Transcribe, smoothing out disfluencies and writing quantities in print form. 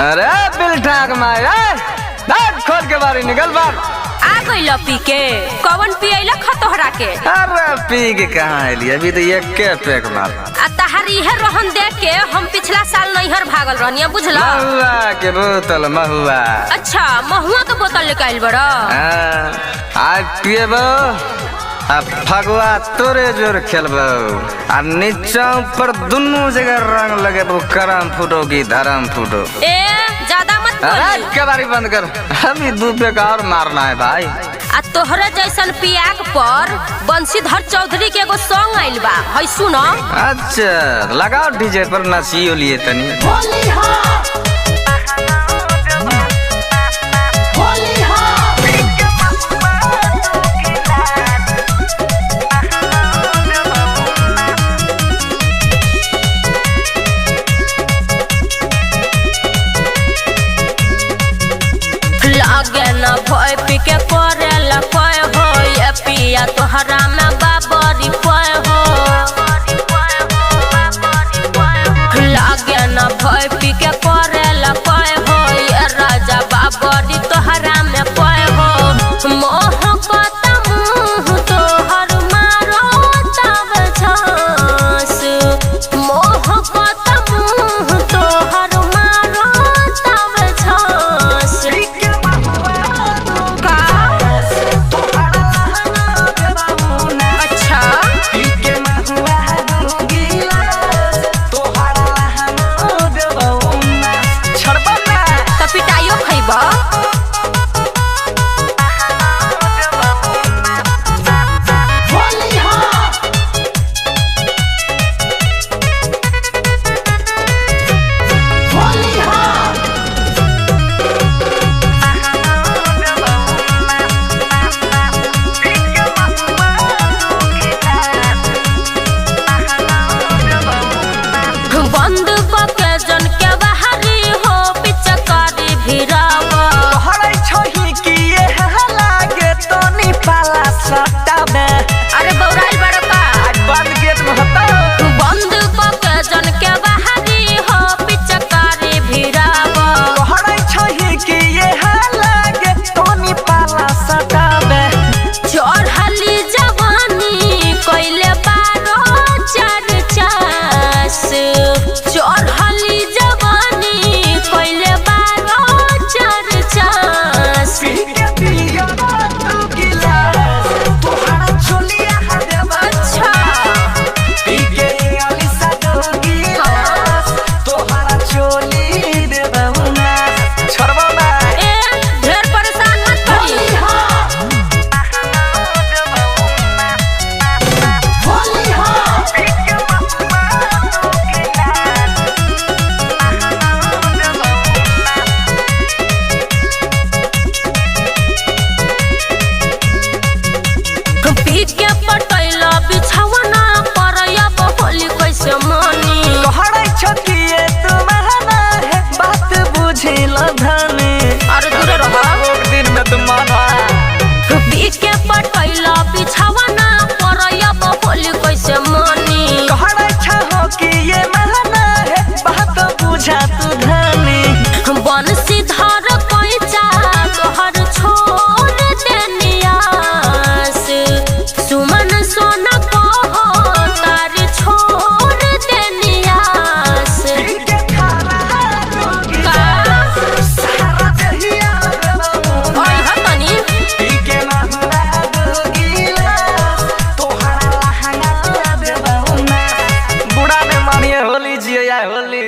अरे बिल ठाक माया दांत खोल के बारी निकल बार। आ गइल पी के? कवन पियला खतोहरा के? अरे पी के कहाँ आइली, अभी तो एक के पैक मार। आ तहार इहे रोहन देख के हम पिछला साल नैहर भागल रहनी, बुझल? महुआ के बोतल, महुआ। अच्छा, महुआ के बोतल लेके आइल बड़? हाँ, आज पिएबो आ फगुआ तोरे जोर खेलबो आ नीचा ऊपर दुनू जगह रंग लगेबो, करम फूटो की धर्म फूटो। ए, ज्यादा मत अरे बोली। कबारी बंद कर, अभी दू पैक और मारना है भाई। आ तोहरे जैसन पियाक पर बंशीधर चौधरी के एगो सॉन्ग आइल बा, है सुन। अच्छा लगाओ डीजे पर, नचियो लिए तनी। होली हा, होली हा। लागे न भय पी के करेला कय हो, ये पिया तोहरा में बाबरी पय हो। लागे न भय पी के करेला कय हो, ये राजा बाबरी तोहरा में पय हो। मोह कत मुँह तोहर मारो तब झांस, मोह कत मुँह तोहर मारो तब झांस। का? अच्छा। त पिटाइयो खैब। होली हा, होली हा। बंद बके जन के बाहरी हो पिचकारी भिरावा। अरे बौराइल बड़का। बंद बके जन के बाहरी हो पिचकारी भिरावा। चढ़ली जवानी कइले बारो चार चास, चढ़ली जवानी कइले बारो चार चास। अच्छा। ए, ढेर परेशान मत करी। होली हा, होली हा। पीट के पटैला बिछौना पर, अब होली कैसे मानी? अरे दूरे रह। दिन में तुम माना। पीट के पटैला बिछौना पर, अब होली कैसे मानी? बंशीधर कैचा तोहर छोड़ देनियास, सुमन सोना कह तार छोड़ देनियास। का? ओइ ह तनी। बुढ़ा ने मानिए होली जिया होली।